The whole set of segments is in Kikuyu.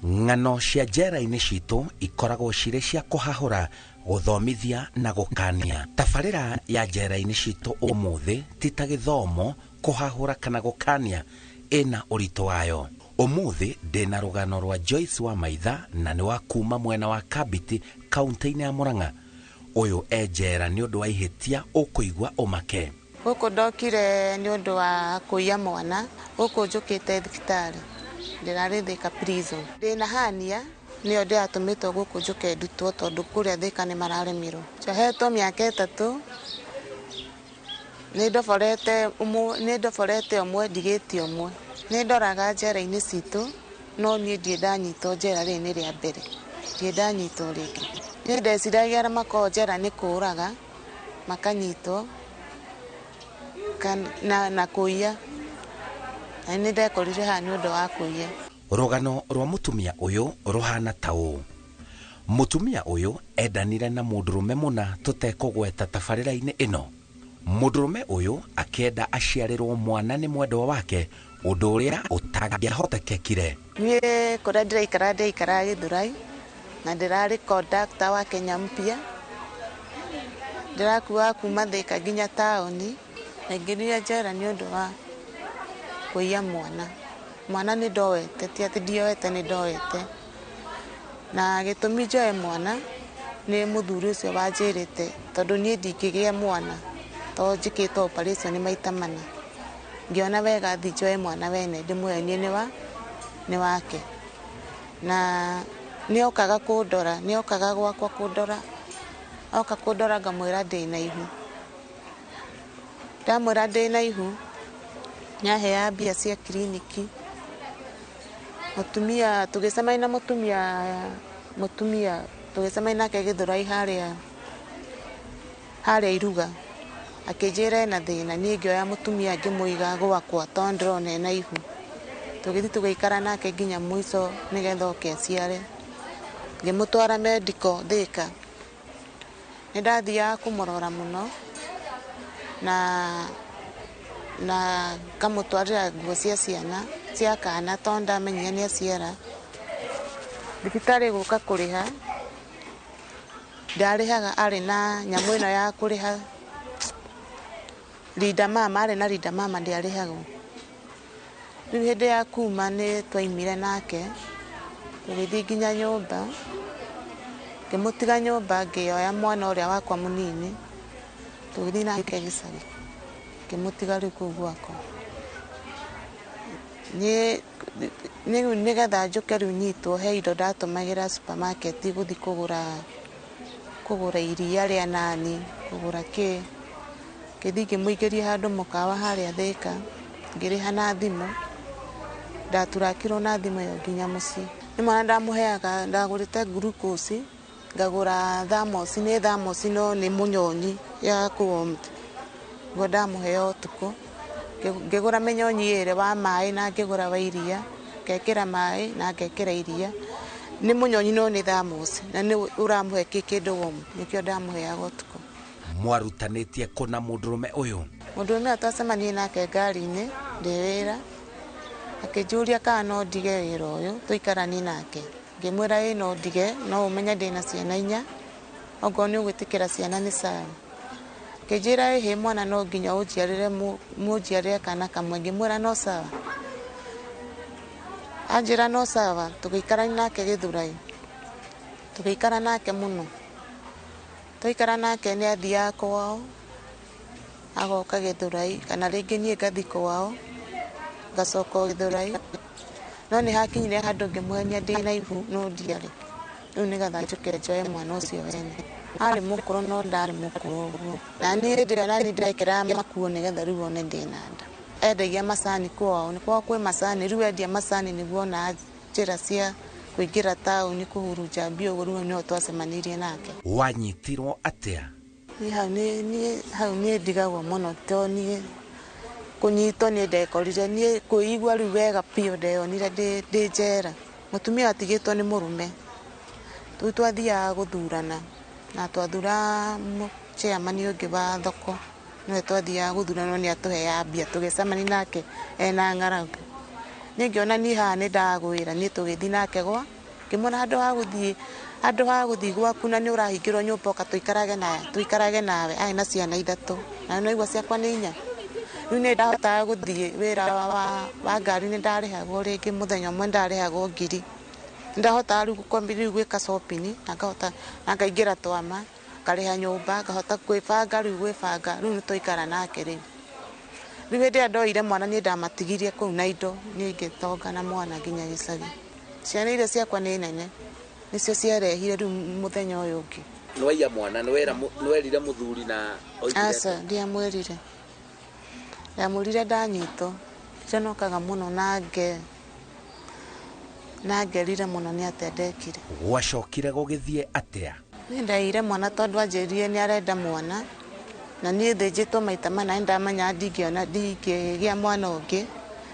Ng'ano cia njera-inĩ citũ ikoragwo cirĩ cia kũhahũra, gũthomithia na gũkania. Tabarĩra ya njera-inĩ citũ ũmũthĩ ti ta gĩthomo, kũhahũra kana gũkania, ĩna ũritũ wayo. Ũmũthĩ ndĩna rũgano rwa Joyce wa Maitha na nĩ wa kuma mwena wa Kabiti kaunti-inĩ ya Murang'a. Ũyũ e njera nĩ ũndũ wa ihĩtia ũkũigua ũmake. Gũkũ ndokire nĩ ũndũ wa kũiya mwana, gũkũ njũkĩte thibitarĩ, ndĩrarĩ Thika prison. Ndĩna hernia nĩyo ndĩratũmĩtwo gũkũ njũke ndutwo tondũ kũrĩa Thika nĩ mararemirwo. Njohetwo mĩaka 3, nĩ ndoborete ũmwe ndigĩtie ũmwe. Nĩ ndoraga njera-inĩ citũ, no niĩ ndirĩ ndanyitwo njera rĩrĩ nĩ rĩa mbere, ndirĩ ndanyitwo rĩngĩ. Niĩ ndeciragia arĩa makoragwo njera nĩ kũũraga, makanyitwo na kũiya. Na nĩ ndekorire haha nĩ ũndũ wa kũiya. Rũgano rwa mũtumia ũyũ rũhana ta ũũ. Mũtumia ũyũ endanire na mũndũrũme mũna tũtekũgweta tabarĩra-inĩ ĩno. Mũndũrũme ũyũ akĩenda aciarĩrwo mwana nĩ mwendwa wake, ũndũ ũrĩa ũtangĩahotekekire. Niĩ kũrĩa ndĩraikara, ndĩraikara Gĩthũrai, na ndĩrarĩ conductor wa Kenya Mpya. Ndĩrakuaga kuma Thika nginya taũni. Ndaingĩrire njera nĩ ũndũ wa kũiya mwana. Mwana nĩ ndoete, ti atĩ ndioete, nĩ ndoete. Na gĩtũmi njoe mwana nĩ mũthuri ũcio wanjĩrĩte, tondũ niĩ ndingĩgĩa mwana, tondũ njĩkĩtwo operation maita mana. Ngĩona wega thiĩ njoe mwana wene ndĩmũhenie nĩ wake. Na nĩokaga kũndora, nĩokaga gwakwa kũndora. Oka kũndora ngamwĩra ndĩna ihu. Ndamwĩra ndĩna ihu, nĩaheaga mbia cia kiriniki. Mũtumia, tũgĩcemania na mũtumia, tũgĩcemania nake Gĩthũrai harĩa Iruga. Akĩnjĩra ena thĩna, niĩ ngĩoya mũtumia ngĩmũiga gwakwa tondũ ndĩrona ena ihu. Tũgĩthiĩ tũgĩikara nake nginya mũico nĩgetha oke aciare. Ngĩmũtwara medical Thika. Nĩ ndathiaga kũmũrora mũno na ngamũtwarĩra nguo cia ciana cia kana tondũ ndamenyire nĩ aciara. Thibitarĩ gũka kũrĩha, ndarĩhaga arĩ na nyamũ ĩno ya kũrĩha Linda Mama, arĩ na Linda Mama ndiarĩhagwo. Rĩu hĩndĩ ya kuma nĩ twaimire nake, tũgĩthiĩ nginya nyũmba, ngĩmũtiga nyũmba ngĩoya mwana ũrĩa wakwa mũnini, tũgĩthiĩ nake gĩcagi, ngĩmũtiga rĩu kũu gwakwa. Niĩ rĩu nĩgetha njũke rĩu nyitwo he indo ndatũmagĩra supermarket gũthiĩ kũgũra iria rĩa nani, kũgũra kĩ. Ngĩthiĩ ngĩmũingĩria handũ mũkawa harĩa Thika, ngĩrĩha na thimũ, ndaturakirwo na thimũ ĩyo nginya mũciĩ. Nĩ mwana ndamũheaga, ndagũrĩte glucose, ngagũra thermos, nĩ thermos no nĩ mũnyonyi ya kũ-warm. Nĩguo ndamũheo ũtukũ. Ngĩgũra mĩnyonyi ĩrĩ wa maĩ na ngĩgũra wa iria, ngekĩra maĩ na ngekĩra iria. Nĩ mũnyonyi no nĩ thermos, na nĩ ũramũhe kĩndũ warm, nĩkĩo ndamũheaga ũtukũ. Mwarutanĩtie kũ na mũndũrũme ũyũ? Mũndũrũme ũyũ twacemanirie nake ngari-inĩ ndĩ wĩra, akĩnjũria kana no ndige wĩra ũyũ tũikaranie nake. Ngĩmwĩra ĩĩ no ndige, no ũmenye ndĩna ciana 4, okorwo nĩ ũgwĩtĩkĩra ciana nĩ sawa. Akĩnjĩra ĩhĩ mwana no nginya mũnjiarĩre kana kamwe, ngĩmwĩra no sawa. Anjĩra no sawa, tũgĩikarania nake Gĩthũrai. Tũgĩikara nake mũno. Twaikara nake nĩ athiaga kwao, agoka Gĩthũrai, kana rĩngĩ niĩ ngathiĩ kwao, ngacoka Gĩthũrai. No nĩ hakinyire handũ ngĩmũhenia ndĩna ihu no ndiarĩ. Rĩu nĩgetha njũke njoe mwana ũcio wene. Arĩ mũkũrũ no ndarĩ mũkũrũ ũguo. Na niĩ hĩndĩ ĩyo nani ndĩrekĩraga makuo nĩgetha rĩu one ndĩna nda. Endagia macani kwao, nĩ kwao kwĩ macani, rĩu endia macani nĩguo ona njĩra cia kũingĩra taũni kũhurunja mbia ũguo, rĩu nĩho twacemanirie nake. Wanyitirwo atĩa? Niĩ hau niĩ ndigagwo mũno tondũ niĩ kũnyitwo niĩ ndekorire, niĩ kwĩigua rĩu wega biũ ndeyonire ndĩ njera. Mũtumia atigĩtwo nĩ mũrũme. Rĩu twathiaga gũthurana na twathura chairman ũngĩ wa thoko, nĩwe twathiaga gũthurana nĩ atũheaga mbia, tũgĩcemania nake ena ng'aragu. Niĩ ngĩona niĩ haha nĩ ndagwĩra, niĩ tũgĩthiĩ nake Ngĩmwĩra handũ ha gũthiĩ, handũ ha gũthiĩ gwaku na nĩ ũrahingĩrwo nyũmba ũka tũikarage nawe, tũikarage nawe. Arĩ na ciana 3 na nĩ ciakwa nĩ 4. Rĩu nĩ ndahotaga gũthiĩ wĩra wa ngari, nĩ ndarĩhagwo rĩngĩ mũthenya ũmwe ndarĩhagwo 1000. Ndahotaga rĩu rĩu gwĩka shopping na ngahota na ngaingĩra twama, ngarĩha nyũmba, ngahota kwĩbanga rĩu gwĩbanga. Rĩu nĩ twaikara nake rĩu. Rĩu hĩndĩ ĩrĩa ndoire mwana niĩ ndamatigirie kũu na indo, niĩ ngĩtonga na mwana nginya gĩcagi. Ciana iria ciakwa nĩ nene, nĩcio ciarehire rĩu mũthenya ũyũ ũngĩ. Nĩwaiya mwana, nĩwerire mũthuri na oigire Aca, ndiamwĩrire. Ndamwĩrire ndanyitwo. Njonokaga mũno na ngerire mũno nĩ atĩa ndekire. Gwacokire gũgĩthiĩ atĩa? Niĩ ndaiyire mwana tondũ anjĩrire nĩ arenda mwana, na niĩ thĩnjĩtwo maita mana, nĩ ndamenya ndingĩona, ndingĩgĩa mwana ũngĩ.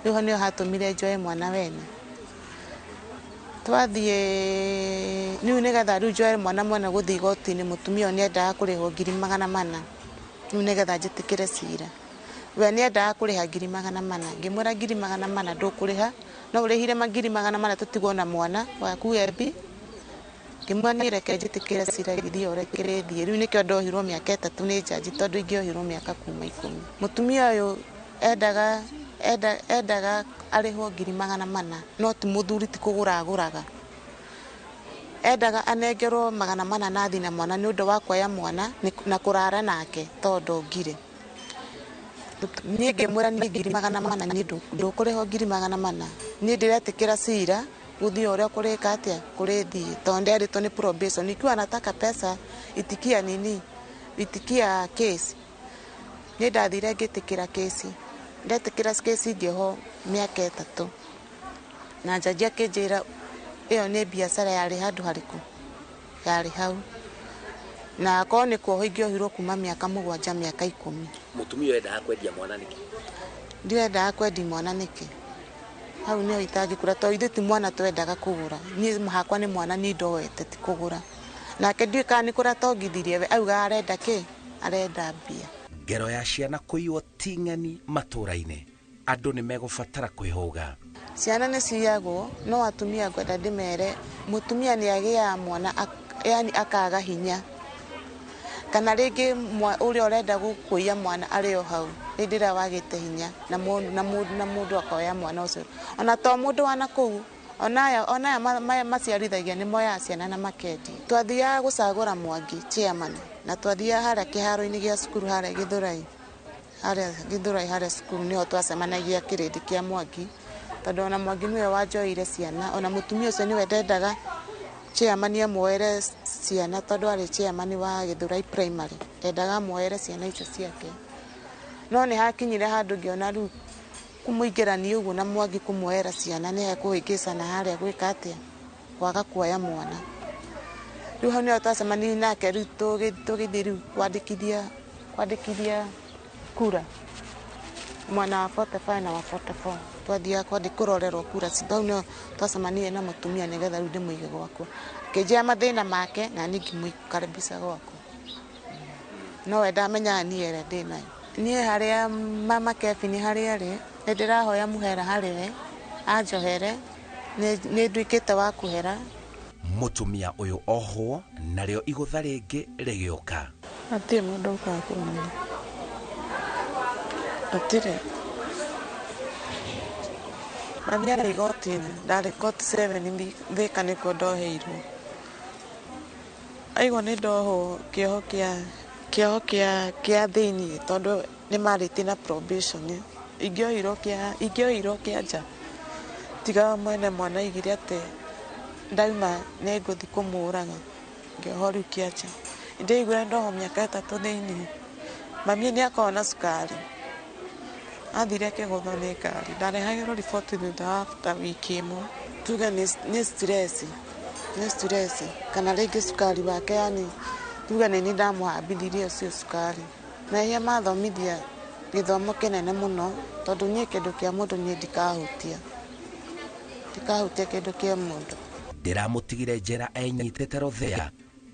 Rĩu hau nĩho hatũmire njoe mwana wene. Twathiĩ rĩu nĩgetha rĩu njoe mwana mwene gũthiĩ igoti-inĩ, mũtumia ũyũ nĩendaga kũrĩhwo 400,000. Rĩu nĩgetha njĩtĩkĩre cira. We nĩendaga kũrĩha 400,000. Ngĩmwĩra 400,000 ndũkũrĩha, no ũrĩhire 400,000 tũtigwo na mwana waku embi. Ngĩmwĩra niĩ reke njĩtĩkĩre cira gĩthiĩ ũrĩa kĩrĩthiĩ. Rĩu nĩkĩo ndohirwo mĩaka 3 nĩ njanji tondũ ingĩohirwo mĩaka kuma 10. Mũtumia ũyũ endaga arĩhwo 400,000, no ti mũthuri, ti kũgũra agũraga. Endaga anengerwo 400 na athiĩ na mwana nĩ ũndũ wa kuoya mwana na kũrara nake tondũ ndongire. Niĩ ngĩmwĩra niĩ 400,000 niĩ ndũkũrĩhwo 400,000. Niĩ ndĩretĩkĩra cira gũthiĩ ũrĩa kũrĩka atĩa kũrĩthiĩ, tondũ nderĩtwo nĩ probation. Ikiwa nataka pesa itikia nini, itikia case. Niĩ ndathire ngĩtĩkĩra kesi. Ndetĩkĩra kesi ngĩohwo mĩaka 3. Na njanji akĩnjĩra ĩyo nĩ biacara yarĩ handũ harĩkũ, yarĩ hau. Na akorwo nĩ kuohwo ingĩohirwo kuma mĩaka 7 mĩaka 10. Mũtumia ũyũ endaga kwendia mwana nĩkĩ? Ndiendaga kwendia mwana nĩkĩ? Hau nĩho itangĩkũra, tondũ ithuĩ ti mwana twendaga kũgũra. Niĩ hakwa nĩ mwana niĩ ndoete ti kũgũra. Nake ndiũĩ kana nĩ kũrĩa tongithirie we, augaga arenda kĩ? Arenda mbia. Ngero ya ciana kũiywo ti ng'eni matũũra-inĩ. Andũ nĩ megũbatara kwĩhũga. Ciana nĩ ciyagwo, no atumia ngwenda ndĩmere, mũtumia nĩ agĩaga mwana, yani akaga hinya. Kana rĩngĩ ũrĩa ũrenda gũkũiya mwana arĩ o hau, hĩndĩ ĩrĩa wagĩte hinya, na mũndũ akoya mwana ũcio. Ona to mũndũ wa nakũu, ona aya maciarithagia nĩ moyaga ciana na makendia. Twathiaga gũcagũra Mwangi chairman, na twathiaga harĩa kĩharo-inĩ gĩa cukuru harĩa Gĩthũrai. Harĩa Gĩthũrai harĩa cukuru nĩho twacemanagia kĩrĩndĩ kĩa Mwangi, tondũ ona Mwangi nĩwe wanjoeire ciana, ona mũtumia ũcio nĩwe ndendaga chairman amuoere ciana, tondũ arĩ chairman wa Gĩthũrai primary, ndendaga amuoere ciana icio ciake. No nĩ hakinyire handũ ngĩona rĩu kũmũingĩrania ũguo na Mwangi kũmuoera ciana nĩ hekũhĩngĩcana harĩa gwĩka atĩa, kwaga kuoya mwana. Rĩu hau nĩho twacemanirie nake, rĩu tũgĩthiĩ rĩu kwandĩkithia kura mwena wa 45 na wa 44. Twathiaga kũrorerwo kura, hau nĩho twacemanirie na mũtumia nĩgetha rĩu ndĩmũige gwakwa. Akĩnjĩra mathĩna make na niĩ ngĩmũkaribisha gwakwa. No we ndamenyaga niĩ ĩrĩa ndĩnayo. Niĩ harĩa mama Kevin harĩa arĩ, nĩ ndĩrahoya mũhera harĩ we, anjohere, nĩ nduĩkĩte wa kũhera. Mũtumia ũyũ ohwo, narĩo igũtha rĩngĩ rĩgĩũka. Hatirĩ mũndũ ũkaga kũmenya. Hatirĩ. Mathiaga igoti-inĩ, ndarĩ court 7 Thika nĩkuo ndoheirwo. Aigua nĩ ndohwo kĩoho kĩoho kĩa thĩiniĩ tondũ nĩ marĩtie na probation. Ingĩohirwo kĩa nja. Tiga mwene mwana aigire atĩ ndauma nĩ ngũthiĩ kũmũraga. Ngĩohwo rĩu kĩa nja. Ndĩiguire ndohwo mĩaka 3 thĩiniĩ. Mami nĩ akoragwo na cukari. Athire akĩgũthwo nĩ ngari. Ndarehagĩrwo riboti thutha wa ta wiki ĩmwe. Tuge nĩ stress. Nĩ stress. Kana rĩngĩ cukari wake, yani tuge nĩ niĩ ndamũhambithirie ũcio cukari. Mehia mathomithia gĩthomo kĩnene mũno, tondũ niĩ kĩndũ kĩa mũndũ niĩ ndikahutia. Ndikahutia kĩndũ kĩa mũndũ. Ndĩramũtigire njera enyitĩte rũthĩa,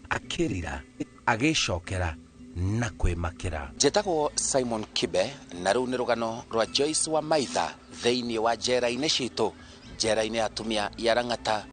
akĩrira, agĩcokera na kwĩmakĩra. Njĩtagwo Simon Kibe, na rũu nĩ rũgano rwa Joyce Wamaitha thĩinĩ wa njera-inĩ citũ, njera-inĩ ya atumia ya Lang'ata.